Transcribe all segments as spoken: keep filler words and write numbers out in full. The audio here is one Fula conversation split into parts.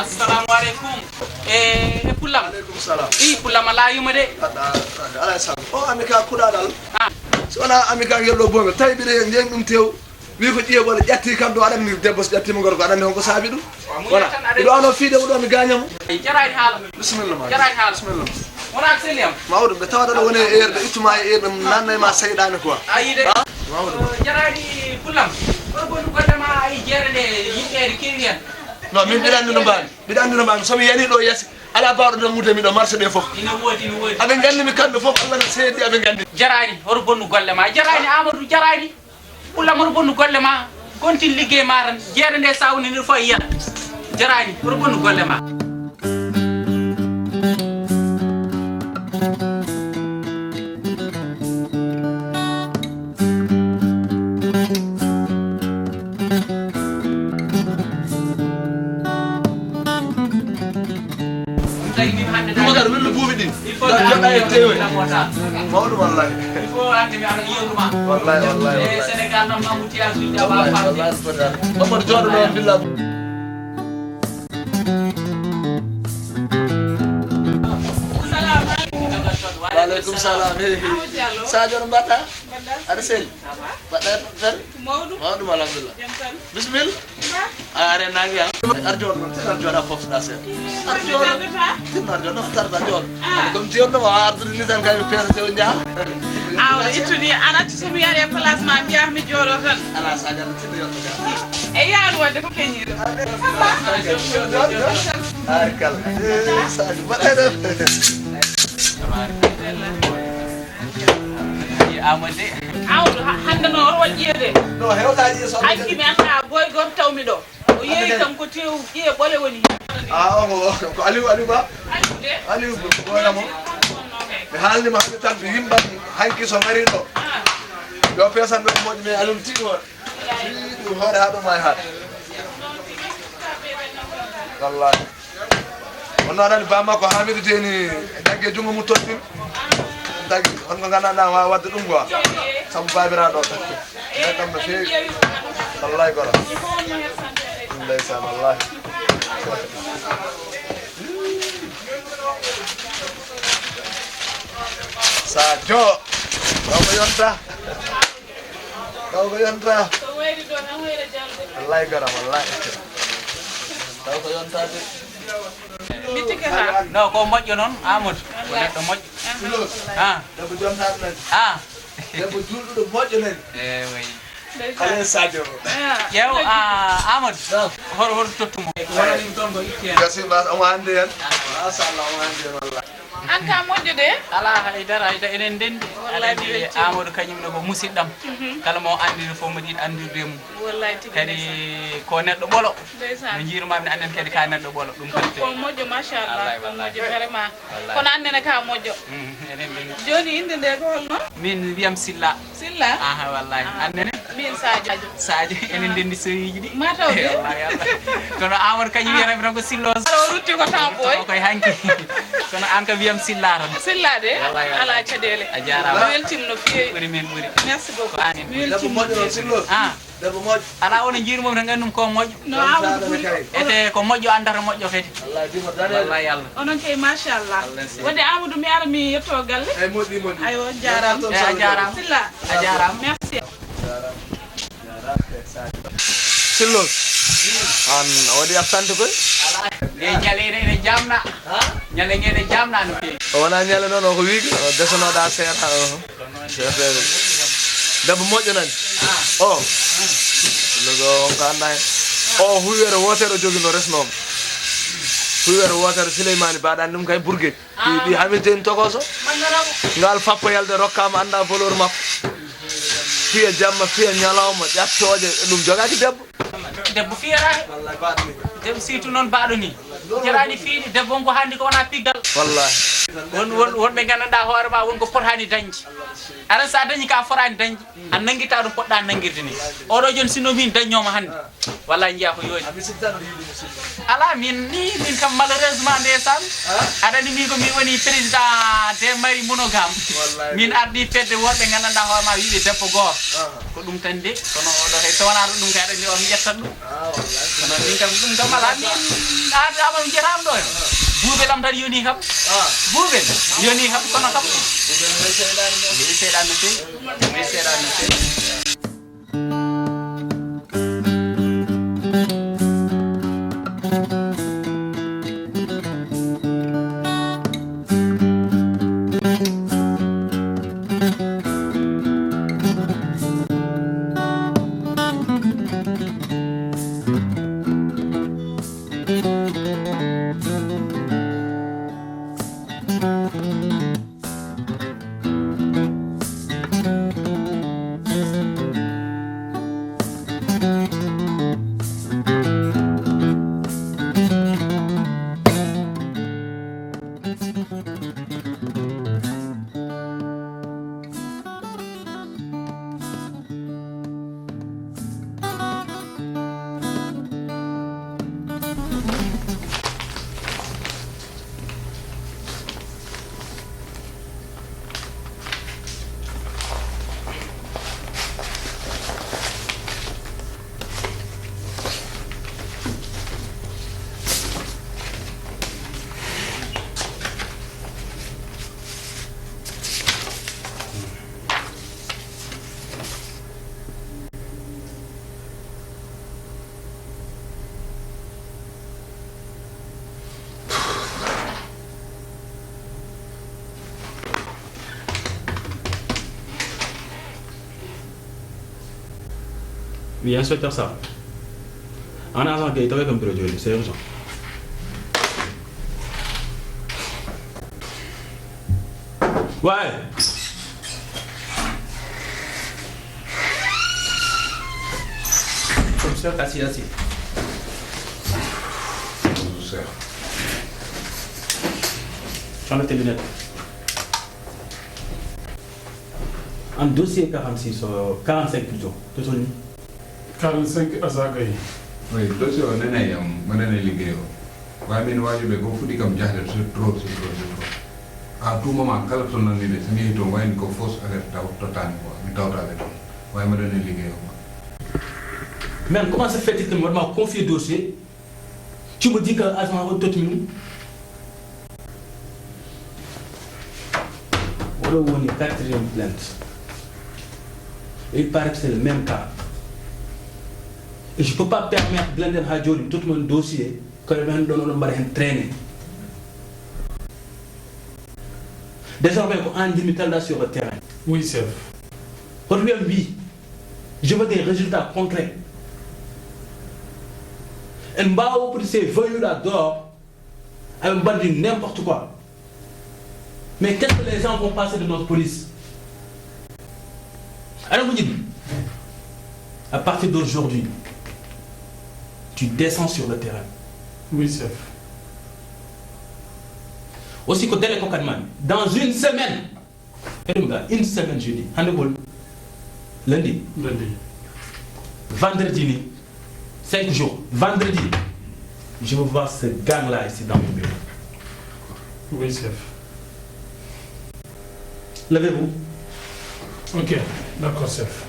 Assalamu aleykum. E, e pullam. Aleykum salam. I pullam a laayuma de. Aɗa, aɗa, alay sago. O ami ka kuɗaɗal. Ah. Si wona ami ka ngel ɗo bongal. Tawi mbiɗa yen ngen ɗum tew. Wi ko ƴiye wala ƴatti kam ɗo aɗa anndi debbo so ƴattima gorko aɗa anndi honko saabi ɗum. Wona. Miɗo ano fiide mo ɗo mi gañamo. Jaraani haala. Bisimilla ma. Jaraani haala. Bisimilla ma. Wona ko selli am. Mawɗum ɓe tawata ɗo woni e heure ɓe ittuma e heure ɓe nanna ma seyɗaane quoi. Ayi de. Mawɗum. Jaraani pullam. Kono bonu golle ma ay jeere nde yimɓe kewi hen. Non, min mbiɗa anndi no mbaami. Mbiɗa anndi no mbaami. So mi yani ɗo yasi, alaa baawɗo nanngude mi ɗo marché ɓe fof. Ina woodi, ina woodi. Aɓe nganndi mi kamɓe fof, Allah no seedi aɓe nganndi. Jaraani, hoto bonnu golle ma. Jaraani Amadou, jaraani. Pullam hoto bonnu golle ma. Kontin liggey ma tan. Jeere nde sawni ni fof yiyan. Jaraani, hoto bonnu golle ma. Boubacar, wellu buubi ɗi. Joɗa e tewe. Mawɗo wallahi. Wallahi, wallahi, wallahi. Sénégal noon, Mamoudou Tiyas, Wallahi, wallahi, wallahi. Mamadou, jooɗo ɗo, billa. Waaleykum salam. Hey, hey. Sadio, no mbaɗɗa? Aɗa selli? Mbaɗɗa fen? Mawɗum. Mawɗum, alhamdulillah. Jam tan. Bisimilla. Ba. A are nangi, ha? Ar jooɗo noon, tin ar jooɗa poftoɗa seeɗa. Ar jooɗo. Tin ar jooɗo, noon tarda jooɗo. Ah. Comme jooɗo, a ardude ni tan kay mi peesa tew njaha. A, o ittu ni, an accu so mi yari e place ma, mbiya mi jooɗo tan. Ala Sadio, tin yotto ga. E yaadu wadde ko keñiiɗo. Ar kala. Eh, Sadio, mbaɗɗa ɗo. Amadou de. Amadou, ha-, hannde noon oto waɗ ƴiye de. No, hewtaji so. Hanki mi annda boy goto tawmi ɗo. O yeeyi kam ko tew ƴiye ɓole woni heen. Ah, o ko, ko Aliou, Aliou Ba? Aliou de. Aliou Ba, ko wona mo? Mi haalni ma hannde tan, mi yimɓam hanki so ngari ɗo. Ah. Yo pesan ɓe ko moƴƴi, mais Aliou tigi won. Ɗum hoore haa ɗo maayi haa. Wallahi. On noon aɗa anndi bamma ko Hamidou Deni dagge junngo mum tottin. Dagge, on ko nganndanɗaa waawa waɗde ɗum quoi. Sabu baabiraaɗo o. Welcome no feewi. Wallahi goro. Ndeysaan, wallahi. Sadio. Ɗo ko yonta. Taw ko yonta. Ko wayri ɗo tan wayra jalde. Wallahi garam, wallahi. Taw ko yonta de. Mi tike ha. No, ko moƴƴo noon, Amadou. Ko neɗɗo moƴƴo. Aha. Ah. Debbo jontaɗo nani. Ah. Debbo julɗuɗo moƴƴo nani. Eh, oui. Ndeysaan. Alain Sadio. Ah. Ƴeew, ah, Amadou. Naam. Hor, hor tottumo. Wonanima toon ko itti hen. Gasi ma, omo hande hen. Machallah, omo hande hen, wallahi. An ka moƴƴo de? Alaa hay dara, hay dara, enen ndenndi. Wallahi, mi weltiima. Amadou kañum ne ko musidɗam. Mhm. Kala mo anndi fof, mboɗo yiɗi anndirde e mum. Wallahi tigi. Kadi ndeysaan. Ko neɗɗo ɓolo. Ndeysaan. No njiirumaami, annen kadi ka neɗɗo ɓolo. Ɗum ko, ko moƴƴo, machallah. Wallahi, ko wallahi. Moƴƴo, vraiment. Wallahi. Kono an nene ka moƴƴo. Mhm, enen ndenndi. Jooni innde nde ko holno? Min mbiyam Silla. Silla? Aha, wallahi. Ah. An nene? Min Sadio. Sadio, enen ndenndi sowiiji ɗi. Ma taw de? Wallahi, wallahi. Kono Amadou kañum wiyata mi tan ko Sillo. Aɗa o rutti ko taw boy. Taw koye hanki. Kono an kam mbiyam Silla tan. Silla de? Wallahi, wallahi. Ala caɗeele. A jaaraama. Mi weltiima no feewi. Ɓuri min ɓuri. Merci beaucoup. Ko an en ɓuri. Mi weltiima no feewi. Ah. Debbo moƴƴo. Alaa, onon njiiru mum tan nganndu ko moƴƴo. No Amadou ɓuri. Ete ko moƴƴo anndata moƴƴo kadi. Wallahi, dimo Daniel. Wallahi Allah. Onon kay, machallah. Allah si. Wadde Amadou, mi ara mi yetto galle. Ay, moƴƴi, moƴƴi. Ayo, jaaraama. Eh, a jaaraama. Silla. A jaaraama. Merci. Sillo, an a waɗi absente koy? E ñale ene, ene jamna. Ñale ene jamna no feewi. O wona ñale noon, o ko wiige, o desanoɗa seeɗa, o. Debbo moƴƴo nani. O. Logo on ko anda hen. O huywere wootere o jogi no resnoma. Huywere wootere Souleymane Ba ɗan ɗum kay burge. Ɗi, ɗi Hamidou Deni tokoso. Ngal fappoyalde rokkama, anda valeur makko. Fiya jamma, fiya ñalawma, ƴattooje, ɗum jogaki debbo. Debbo fiyata he. Wallahi, baɗo ni. Debbo surtout noon baɗo ni. Jarani fiide, debbo on ko hande ko wona piggal. Wallahi. Won, won, wonɓe gandanɗa hoore ma, won ko potani dañde. Aran sa dañi ka fotani dañde, a nangita ɗum poɗɗa nangirde ni. Oɗo joni sinno min daññoma hande. Wallahi, jiya ko yoni. A mi sikki tan aɗa yiɗi mo sikki. Alaa, min ni, min kam, malheureusement, ndeysaan. Ah? Aɗa anndi, min ko mi woni président des maris monogames. Wallaay. Min ardi fedde worɓe nganndanɗaa hoore ma, wiɓe debbo gooto. Ah. Ko ɗum tan de, kono oɗo kay, so wonaa ɗum kay, aɗa anndi, on ƴettat ɗum. Ah, wallaay. Kono min kam, ɗum kam alaa, min, aɗa, aɗa, mi jeyataama ɗo. Ah. Buubel am tan yoni kam. Ah. Buubel yoni kam, kono kam. Buubel no seyɗaani no. Seyɗaani no feewi. Seyɗaani no feewi. Oui, inspecteur Sarr. An agent Gueye, tawi kam bureau joni, c'est urgent. Ouais. Commissaire, assis, assis. Bonjour, sir. Tu enlèves tes lunettes. An dossier quarante-six, euh, quarante-cinq plutôt. Totoni. Quarante-cinq Aza Gaye. Oui, dossier o nene yam, mo nene liggéey o. Waaye min waajooɓe goo fuɗɗi kam jahde, c'est trop, c'est trop, c'est trop. À tout moment, kala to nanmi ɓe, so mi yehi toon, wayni ko fausse alerte taw, tottaani quoi, mi tawtaa ɓe toon. Waaye mo nene liggéey o quoi. Mais comment se fait-il que mi waɗ ma confier dossier, tu me dis que agent o tottini ɗum? Oɗo woni quatrième plainte. Et il paraît que c'est le même cas. Et je peux pas permettre blenden ha joni mi tottuma dossier, kono ɓen ɗon oɗon mbaɗa hen traîner. Désormais ko an jinmi kalda sur le terrain. Oui, chef. Hoto wiyam wi, je veux des résultats concrets. En mbaawa woppude ces voyous là dehors. Aɓe mbaɗi n'importe quoi. Mais qu'est-ce que les gens vont penser de notre police? Alors vous dites, à partir d'aujourd'hui, tu descends sur le terrain. Oui, chef. Aussi ko délai ko kadi mami dans une semaine. Eɗum ga une semaine jeudi. Hande gol lundi. Lundi. Vendredi ni. Cinq jours. Vendredi. Je veux voir ce gang-là ici dans mon bureau. Oui, chef. Levez-vous. Ok, d'accord, chef.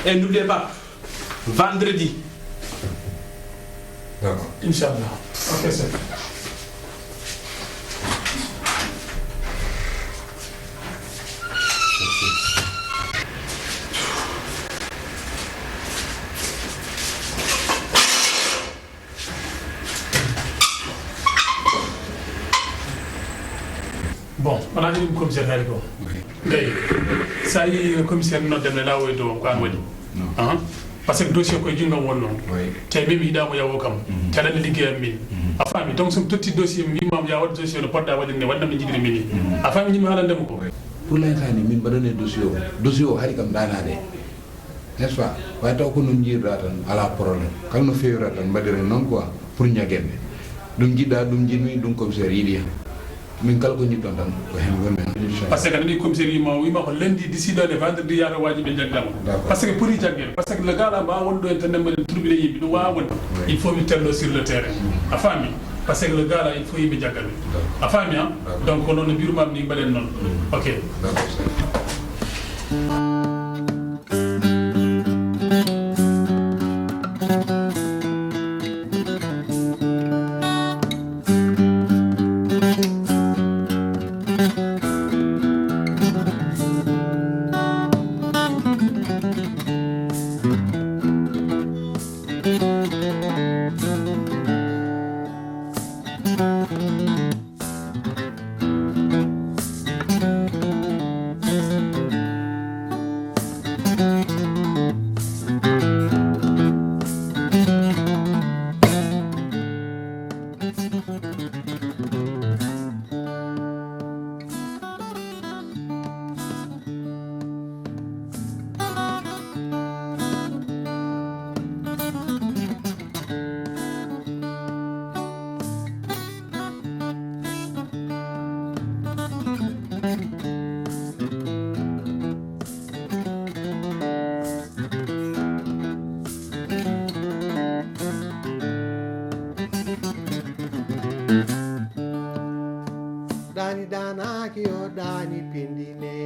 Et n'oubliez pas, vendredi. D'accord. Inch'Allah. Ok, chef. Bon, wona ɗum commissaire haali ko. Eyi, so a yi commissaire nodde mi laawoy dow ko an waɗi. Ahan. Par ce que dossier koye junngam wonno. Te min mi yiɗaamo yawo kam. Te aɗa anndi liggeyam min. A faami? Donc so mi totti dossier mi wimaam ya waɗ dossier no poɗɗa waɗirde waɗna mi jiɗiri min ni. A faami ñimmi haalande mo ko? Pour l'instant ni min mbaɗane dossier o. Dossier o hari kam danaade. N'est-ce pas? Way taw ko noon njiirɗa tan, alaa problème. Kala no feewira tan, mbaɗiren noon quoi, pour ñagen ɓe. Ɗum njiɗɗa, ɗum njiɗmi, ɗum commissaire yiɗi hen. Min kala ko jiɗɗon tan, ko heen woni. Inchallah. Parce que nani commissaire yima, wima ko lundi, d'ici dans les vendredi, yaata waaji ɓe jaggama. D'accord. Parce que poti jaggeede. Parce que le gars là, ma won ɗo en tan, men turbiɗe yimɓe, ɗum wawa wonde. Oui. Il faut mi tello sur le terrain. A faami? Parce que le gars là, il faut yimɓe jaggaɓe. D'accord. A faami, hein? D'accord. Donc, ko noon no mbirumami ni, mbaɗen noon. Mm. Ok. D'accord, sir. Daani daanaaki yo daani pindine.